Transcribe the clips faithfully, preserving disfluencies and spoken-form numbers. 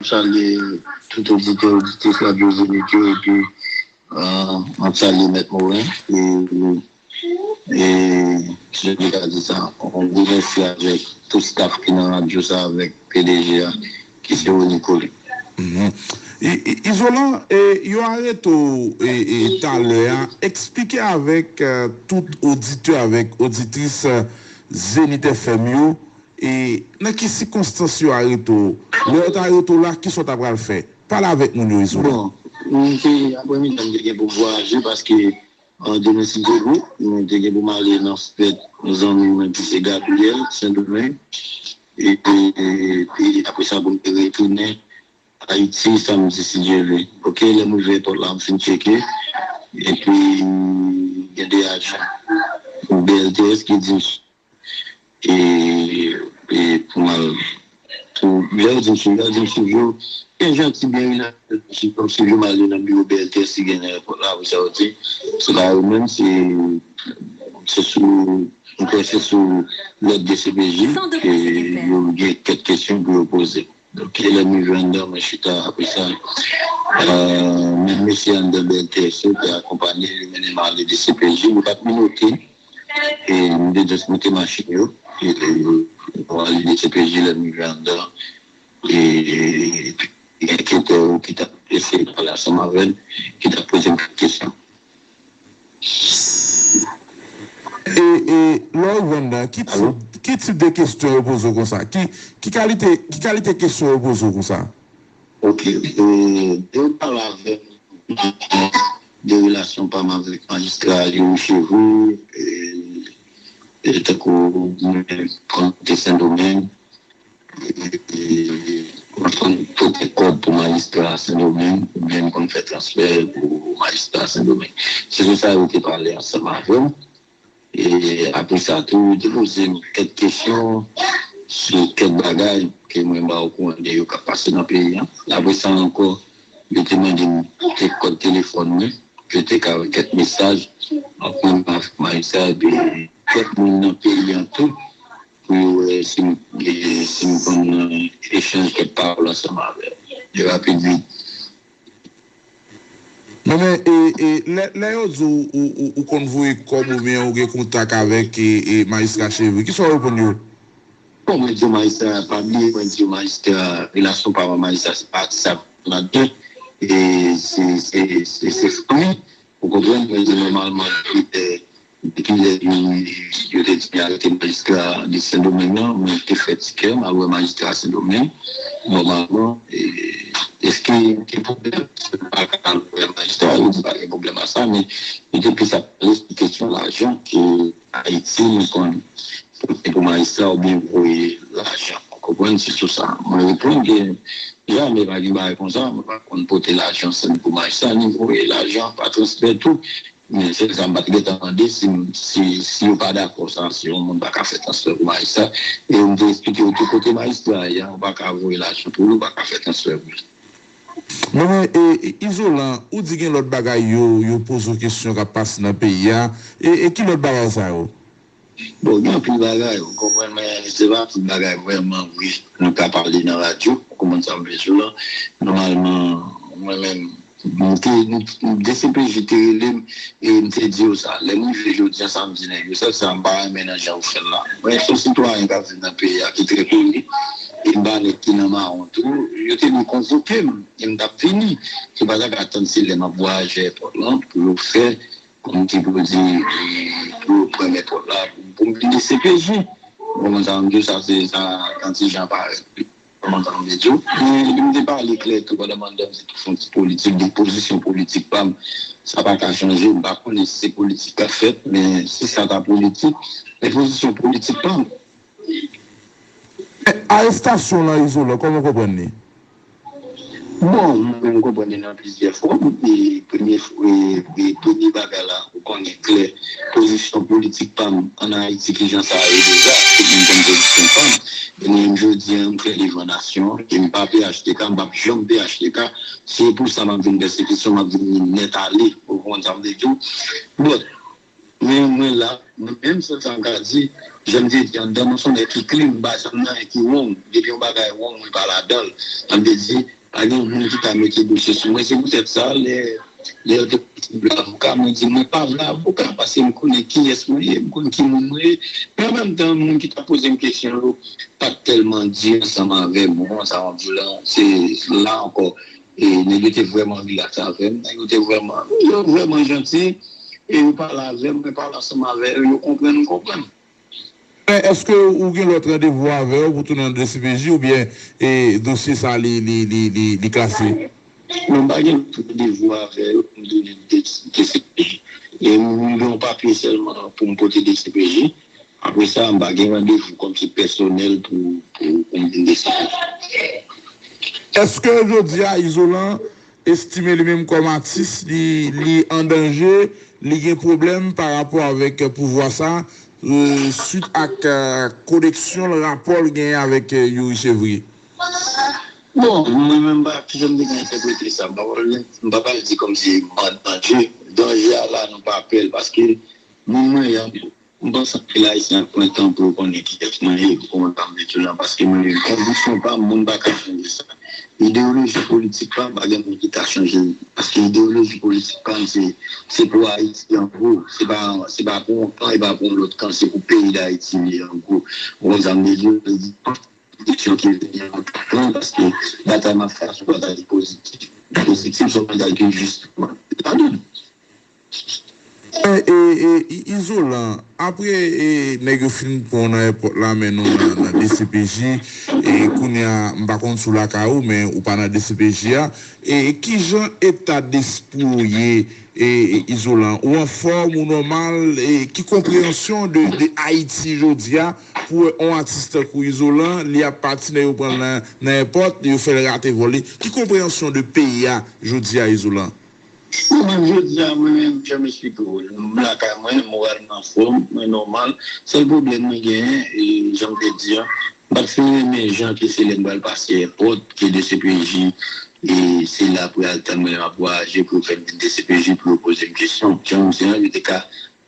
salye tout oditè, oditris Radyo Zenith yo, epi, euh, m ap salye Mèt Morin, e, e, jan m te ka di sa, yon gwo mèsi avèk tout staff ki nan radyo sa, avèk P D G a, ki se Rony Colin. Mhm. I- I- Izolan, e, yo arete w, e, e, talè a. Eksplike avèk, e, tout oditè, avèk oditris, e, Zenith F M yo, e nan ki sikonstans yo arete w? Lè yo ta arete w la, kisa w ta pral fè? Pale avèk moun yo, Izolan. Bon, m te, aprèmidi a, m te gen pou m vwayaje paske, e, demen, si Dye vle, mwen te gen pou m ale nan fèt yon zanmi mwen ki se Gabriel, Sendomeng. E, e, e, e apre sa, pou m te retounen Ayiti, samdi, si Dye vle. Oke, lè m rive èpòt la, m fin tcheke. Epi, gen de ajan B L T S ki di m, e, e pou m al, pou, lè yo di m swiv, lè yo di m swiv yo, byen janti, byen rilaks, m swiv yo, m ale nan biwo B L T S ki gen nan èpòt la, pou sa yo di. Se pa yo menm, se, se sou, m kwè se sou lòd D C P J ke yo gen kèk kesyon pou yo poze. Donk, lè m rive anndan, mwen chita apre sa. Euh, menm mesye anndan B L T S yo te akonpanye, yo mennen m ale D C P J, yo pa t menote. E m te jis moute machin yo. E, e, nou ale D C P J, lè m rive anndan. E, e, e gen anketè yo ki t ap eseye pale ansanm avè m, ki t ap poze m kèk kesyon. E, e, lè w rive anndan, ki tip, ki tip de kesyon yo poze w konsa? Ki, ki kalite, ki kalite kesyon yo poze w konsa? Oke, e, yo pale avè m de relasyon pa m avèk majistra Léon Chevry, e, e tankou mwen konn te Sendomeng, e, e, mwen konn pote kòb pou majistra Sendomeng, oubyen m konn fè transfè pou majistra Sendomeng. Se sou sa yo te pale ansanm avè m. E apre sa tou, yo te poze m kèk kesyon sou kèk bagay ke mwen ba okouran de yo k ap pase nan peyi a. Apre sa ankò, yo te mande m kèk kòd telefòn mwen, ke te ka voye kèk mesaj ant mwen menm avèk majistra, epi kèk moun nan peyi a tou, pou yo wè si m, e, si m konn, e, echanj kèk pawòl ansanm avè yo. E rapid vit. Men, men, e, e, lè, lè yo di w, ou, ou, ou konn voye kòb oubyen ou gen kontak avèk, e, e, majistra Chevry, kisa w reponn yo? Bon, mwen di yo majistra, pa bliye, mwen di yo majistra, relasyon pa mwen, majistra, se pa sa ladan. E se, se, se, se fanmi, ou konprann? Mwen di nòmalman, depi lè, depi lè yo, yo te di arete majistra de Sendomeng nan, mwen te fè ti kè, m al wè majistra Sendomeng. Nòmalman, e, èske gen pwoblèm? Paske m pa ka al wè majistra, yo di pa gen pwoblèm a sa, men yo te plis ap pale sou kesyon lajan ke Ayiti, nou konn pote pou majistra oubyen voye lajan. Ou konprann? Se sou sa. Mwen reponn ke jamè pa gen bagay konsa, mwen pa konn pote lajan senp pou majistra, ni voye lajan pa transfè tou. Men sèl sa m pa t gentan mande si, si, si yo pa dakò sa, si yon moun pa ka fè transfè pou majistra. E m te eksplike yo tou kote majistra ye a, ou pa ka voye lajan pou li, ou pa ka fè transfè pou li. Men, men, e, e, Izolan, ou di gen lòt bagay yo, yo poze w kesyon k ap pase nan peyi a. E, e ki lòt bagay sa yo? Bon, gen anpil bagay, ou konprann, men se pa tout bagay vrèman vre nou ka pale nan radyo, ou konprann sa m vle di w la. Nòmalman, mwen menm, m te, m, D C P J te rele m, e m te di yo sa. Lè m rive jodi a, sa m di nèg yo, sèl sa m pa renmen nan jan yo fè l la. Mwen, se yon sitwayen k ap viv nan peyi a, ki trè koni, e m pa nèg ki nan mawon tou, yo te dwe konvoke m, e m t ap vini. Se pa sa k atann se lè m ap vwayaje èpòt lan pou yo fè kòm ki pou di, e, pou yo pran men pòt la, pou, pou m vin D C P J. Ou konprann sa m di w, sa se sa, yon ti jan parèt. Ou konprann sa m vle di w. Men, m te pale klè tou pandan m anndan, m te tou fè yon ti politik, de pozisyon politik pa m. Sa pa ka chanje, m pa konnen si se politik k ap fèt, men si sa ta politik, men pozisyon politik pa m. Arestasyon lan Izolan, kòman w konprann li? Bon, mwen menm m konprann li nan plizyè fòm. E premye, e, e premye bagay la, ou konnen klè pozisyon politik pa m ann Ayiti, kijan sa ye deja, tout moun konn pozisyon pa m. E mwen menm jodi a, m klè devan nasyon an, e m pa P H T K, m p ap janm P H T K. Se pou sa m ap vin pèsekisyon, m ap vin nèt ale, ou konprann sa m vle di w. Bon, Men mwen la, mwen menm, sèl sa m ka di, jan m te di, anndan m se yon nèg ki klin, m pa janm nan anyen ki wrong. Depi yon bagay wrong, mwen pa ladan l. Sa vle di, pa gen moun ki ka mete dosye sou mwen. Se poutèt sa, lè, lè yo te pran ti vle avoka, mwen di, mwen pa vle avoka, paske m konnen kiyès mwen ye, m konn ki moun mwen ye. Men an menm tan, moun ki t ap poze m kesyon yo, pa t tèlman di ansanm avè m. Ou konprann sa m ap di w la? Se la ankò. E nèg yo te vrèman rilaks avè m. Nèg yo te vrèman, yo vrèman janti. E yo pale avè m, mwen pale ansanm avè yo, yo konprann, m konprann. Men èske ou gen lòt randevou avè yo pou tounen nan D C P J oubyen e dosye sa li li li li li klase? Non, m pa gen lòt randevou avè yo pou m tounen D C P J. E m gen yon papye sèlman pou m pote D C P J. Apre sa, m pa gen randevou kòmsi pèsonèl pou pou pou m vin D C P J. Èske jodi a Izolan estime li menm kòm atis li li an danje, li gen pwoblèm pa rapò avèk pouvwa sa, swit ak koneksyon l, rapò l genyen avèk Youri Chevrier? Bon, mwen menm m pa ki jan m te ka entèprete sa, m pa pral di kòmsi m an danje. Danje a la nou pa pè l paske moun mwen ye, m panse anpil Ayisyen ap pran tan pou yo konnen kiyès mwen ye, pou kòman m ap viv la, paske mwen menm konviksyon pa m, moun pa ka chanje sa. Ideyoloji politik pa m, pa gen moun ki ka chanje l. Paske ideyoloji politik pa m se se pou Ayiti an gwo. Se pa se pa pou yon kan e pa pou yon lòt kan, se pou peyi Dayiti li ye an gwo. Ou konn sa m vle di w? Kesyon ki vini an tout tan, paske batay m ap fè a se yon batay pozitif. Pozitif, se yon batay ki jis ladan. E, e, e, Izolan, apre e, nèg yo fin pran w nan èpòt la, mennen w nan, nan D C P J, e kounye a, m pa konn si w lakay ou, men ou pa nan D C P J a, e kijan eta despri w ye, e, e Izolan? Ou anfòm, ou nòmal, e ki konpreyansyon de, de Ayiti jodi a, pou wè yon atis tankou Izolan, li ap pati, nèg yo pran l nan, nan èpòt, yo fè l rate vòl li? Ki konpreyansyon de peyi a jodi a, Izolan? Bon, menm jodi a, mwen menm, jan m esplike w, m lakay mwen, moral mwen anfòm, mwen nòmal. Sèl pwoblèm mwen genyen, e jan m te di a, m pa t fin renmen jan ke se lè m pral pase èpòt, ke D C P J, e se la pou y al tann mwen lè m ap vwayaje, pou yo fè m vin D C P J, pou yo poze m kesyon. Jan m di a, yo te ka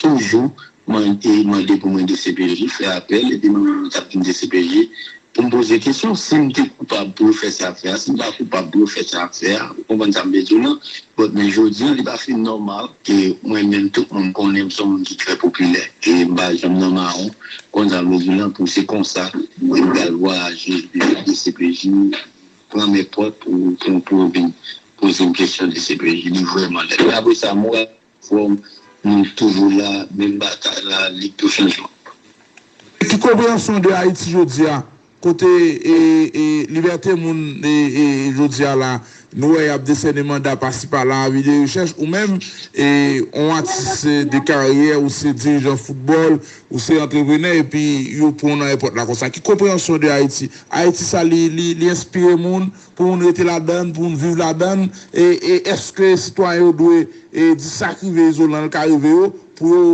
toujou mande, mande pou mwen D C P J, fè apèl, epi mwen menm mwen t ap vin D C P J pou m poze kesyon. Si m te koupab pou yo fè sa ap fè a, si m pa koupab pou yo fè sa ap fè a, ou konprann sa m vle di w lan? But, men jodi a, li pa fin nòmal ke mwen menm, tout moun konnen m se yon moun ki trè popilè. E m pa janm nan mawon, konn sa m vle di w lan, pou se konsa, mwen m pral vwayaje, vin D C P J, pran men pòt pou, pou, pou yo vin poze m kesyon D C P J, li vrèman lèd. Men apre sa, moral fòm, nou toujou la, menm batay la, lig pou chanjman. Ki konpreyansyon de Ayiti jodi a, kote e, e, libète moun e, e, jodi a la, nou wè y ap desène manda pasi pala, avi de rechèch, ou menm, e, yon atis de karyè, ou se dirijan foutbòl, ou se antreprenè, epi yo pran w nan èpòt la konsa. Ki konpreyansyon de Ayiti? Ayiti sa, li, li, li enspire moun, pou moun rete ladan l, pou moun viv ladan l, e, e èske sitwayen yo dwe e, di sa k rive Izolan, l ka rive yo, pou yo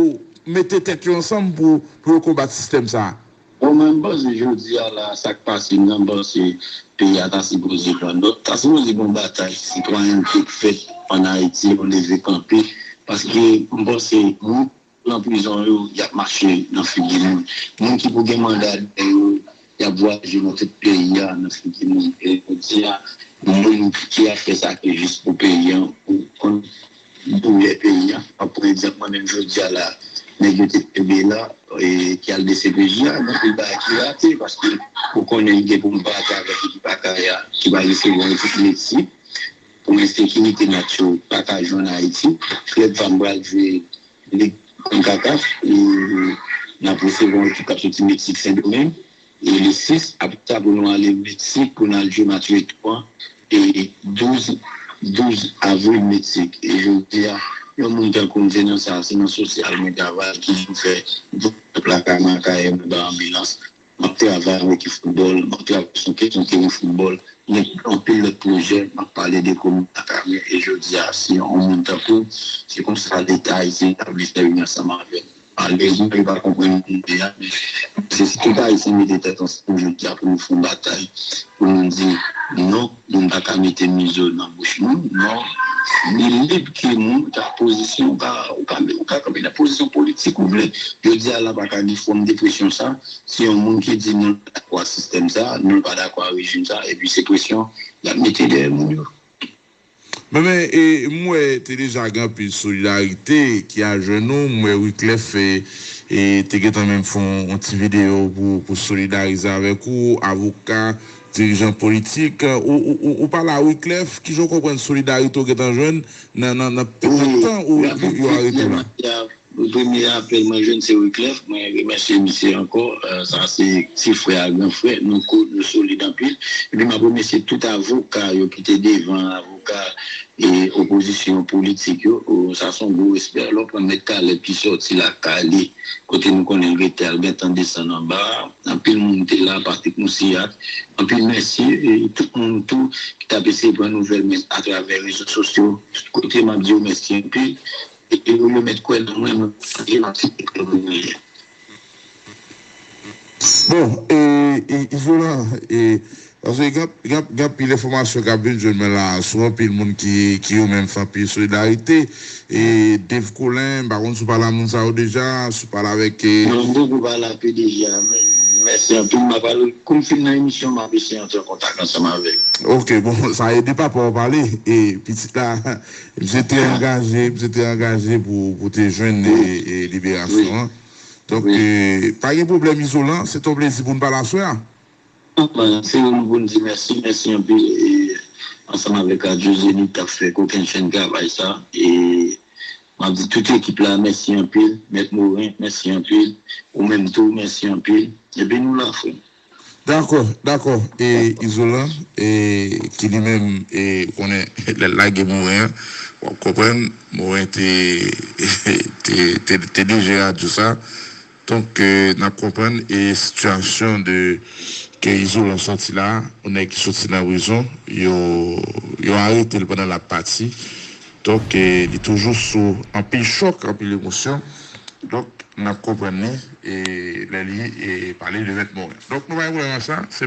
mete tèt yo ansanm pou, pou yo konbat sistèm sa a? Bon, mwen, m panse jodi a la, sa k pase m nan, m panse peyi a ta sipoze pran nòt, ta sipoze gen yon batay sitwayènte k fèt ann Ayiti, yon leve kanpe, paske m panse moun nan prizon yo, y ap mache nan figi moun. Moun ki pou gen manda dèyè yo, y ap vwayaje nan tout peyi a nan figi moun. E jodi a, moun ki ap fè sa ki jis pou peyi a, ou konn doulè peyi a. M ap pran egzanp mwen menm jodi a la, nèg yo te kenbe la, e, ki al D C P J a, gen anpil bagay ki rate, paske ou konnen gen pou m pati avèk ekip Akay a, ki pa resevwa ekip Meksik, pou ensekirite match yo pa ka jwenn Ayiti. Klèb pa m pral jwe Lig Konkakaf, e n ap resevwa yon ekip k ap soti Meksik, Sendomeng. E le sis, apre sa, pou nou ale Meksik, pou n al jwe match retou an, e douz, douz avril, Meksik. E jodi a, yon moun tankou m, se nan sa, se nan sosyal mwen travay, ki vin fè pèp la ka makayè mwen ba anbilans. M ap travay avèk ekip foutbòl, m ap travay sou kesyon teren foutbòl, men anpil lòt pwojè, m ap pale de komin Akay mwen, e jodi a, si yon moun tankou m, se konsa Leta ayisyen etabli fè vini ansanm avè m. Malerezman, yo pa konprann moun mwen an, men se si tout Ayisyen mete tèt ansanm jodi a pou nou fè yon batay, pou nou di non, moun pa ka mete mizo nan bouch moun, non, Li lib ke moun ka pozisyon, ou ka, ou ka, ou ka kanpe nan pozisyon politik ou vle. Jodi a la pa ka gen fòm de presyon sa. Si yon moun ki di nou dakò ak sistèm sa, nou pa dakò ak rejim sa, epi se presyon y ap mete dèyè moun yo. Men, men, e, m wè te deja gen anpil solidarite ki al jwenn ou. M wè Wiclef e, e, te gentan menm fè yon ti videyo pou, pou solidarize avèk ou, avoka, dirijan politik. Ou, ou, ou, ou pale a Wiclef, kijan w konprann solidarite w gentan jwenn nan, nan, nan pèt tan ou yo arete w la? Premye apèl mwen jwenn se Wiclef, mwen remèsye misye ankò. Sa se ti frè a gran frè, nou kou, nou solid anpil. Epi m ap remèsye tout avoka yo ki te devan, avoka e opozisyon politik yo. Sa se yon gwo respè. Lè w pran Mèt Caleb ki sòti lakay li, kote nou konnen l rete, al gentan desann anba a. Anpil moun te la, Patrick Moussiat. Anpil mèsi e tout moun tou ki t ap eseye pran nouvèl mwen atravè rezo sosyo. Tout kote m ap di yo mèsi anpil. E yo, yo mèt kwè nan mwen, mwen chanje nan ti peyi mwen ye. Bon, e, e, Izolan, e, paske gen, gen, gen anpil enfòmasyon k ap vin jwenn mwen la sou anpil moun ki, ki yo menm fè anpil solidarite. E Dave Colin, m pa konn si w pale a moun sa yo deja, si w pale avèk. E... Non, m poko pale a P D G a, men mèsi anpil. M ap pale, kou m fin nan emisyon, m ap eseye antre an kontak ansanm avè l. Ok, bon, sa ede papa w pale. E pitit la, misye te angaje, misye te angaje pou, pou te jwenn e, e liberasyon an. Donk, e, pa gen pwoblèm Izolan, se te yon plezi pou n pale aswè a. Se yon pou n di mèsi, mèsi anpil e, ansanm avèk Radyo Zenith k ap fè kokennchenn travay sa. E m ap di tout ekip la mèsi anpil, Mèt Morin, mèsi anpil, ou menm tou, mèsi anpil. Epi nou la, frè m. Dakò, dakò. E Izolan, e, ki li menm, e, konnen lè l lage Morin an, w ap konprann, Morin te, te, te, te D J radyo sa. Donk, e, n ap konprann, e, sitiyasyon de, ke Izolan sòti la, yon nèg ki sòti nan prizon, yo, yo arete l pandan l ap pati. Donk, e, li toujou sou anpil chòk, anpil emosyon. Donk, n ap konprann li, e, lè li, e, pale de Mèt Morin. Donk, nou pa gen pwoblèm ak sa. Se